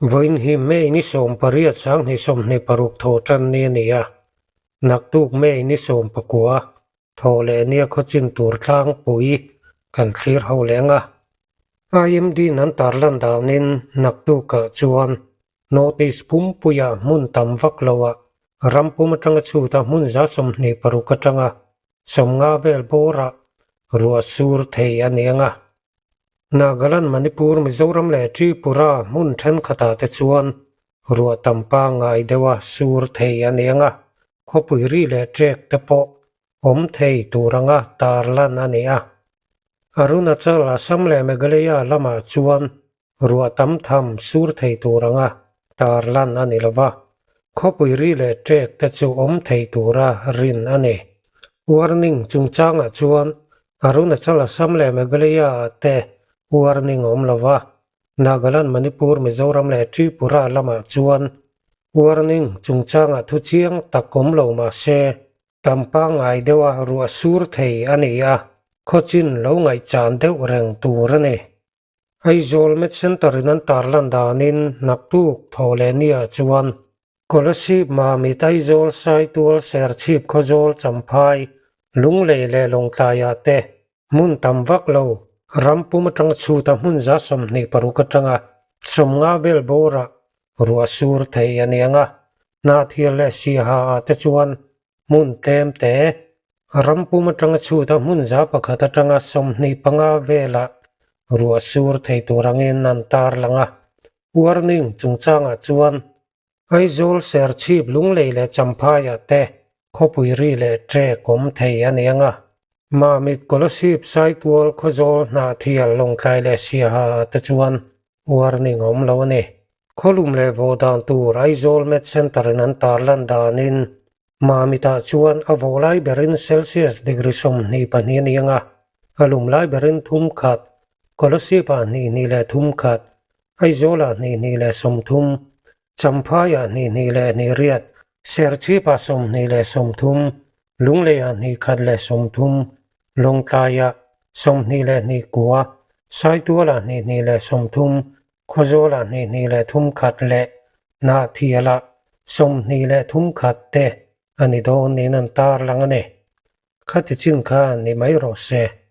Vawiin hi May ni 18 2026 thaw tan ni a ni a, naktuk May ni 19 thaw leh nia khawchin tur tlangpui kan thlir ho leng a. IMD in an tarlan danin naktukah chuan North East pumpuia hmun tam vak loah ram pum atanga chhuta hmun 26 atanga 50 vel bawrah ruah sur thei a ni ang a. Nagaland, Manipur, Mizoram leh Tripura hmun thenkhatah te chuan ruah tam pangngai deuha sur thei a ni ang a, khawpui ri leh trek te pawh awm thei tur anga tarlan a ni a. Arunachal, Assam leh Meghalaya lamah chuan ruah tam tham sur thei tur anga tarlan a ni lo va, khawpui ri leh trek te chu awm thei tura rin a ni. Warning chungchangah chuan Arunachal, Assam leh Meghalaya ah te warning a awm lo va, Nagaland, Manipur, Mizoram leh Tripura lamah chuan warning chungchangah thu chiang tak awm lo mah se, tam pangngai deuha ruah sur thei a ni a, khawchin lo ngaihchan deuh reng tur a ni. Aizawl Med Centre in an tarlan danin naktuk thaw leh niah chuan Kolasib, Mamit, Aizawl, Saitual, Serchhip, Khawzawl, Champhai, Lunglei leh Lawngtlaiah te hmun tam vak lo ram pum atanga chhuta hmun 26 atanga 50 vel bawrah ruah sur thei a ni ang a, Hnahthial leh Siaha ah te chuan hmun tlem te Ram pum atanga chhuta hmun 100 atanga 25 velah ruah sur thei tur angin an tarlang a. Warning chungchangah chuan Aizawl, Serchhip, Lunglei leh Champhaiah te khawpui ri leh trek awm thei a ni ang a. Mamit, Kolasib, Saitual, Khawzawl, Hnahthial, Lawngtlai leh Siaha ah te chuan warning a awm lo a ni. Khawlum leh vawh dan tur Aizawl Med Centre in an tarlan danin Mamitah chuan a vawh lai berin Celsius degree 22 a ni ang a, a lum lai berin 3, Kolasib-ah 2 3, Aizawlah 2 30, Champhaiah 2 28, Serchhipah 30, Lungleiah 1 30, Lawngtlaiah 29, Saitualah 2 30, Khawzawlah 2 31 leh Hnahthialah 23 te a ni dawn niin an tarlang a ni. Khati chin kha ni mai rawh se.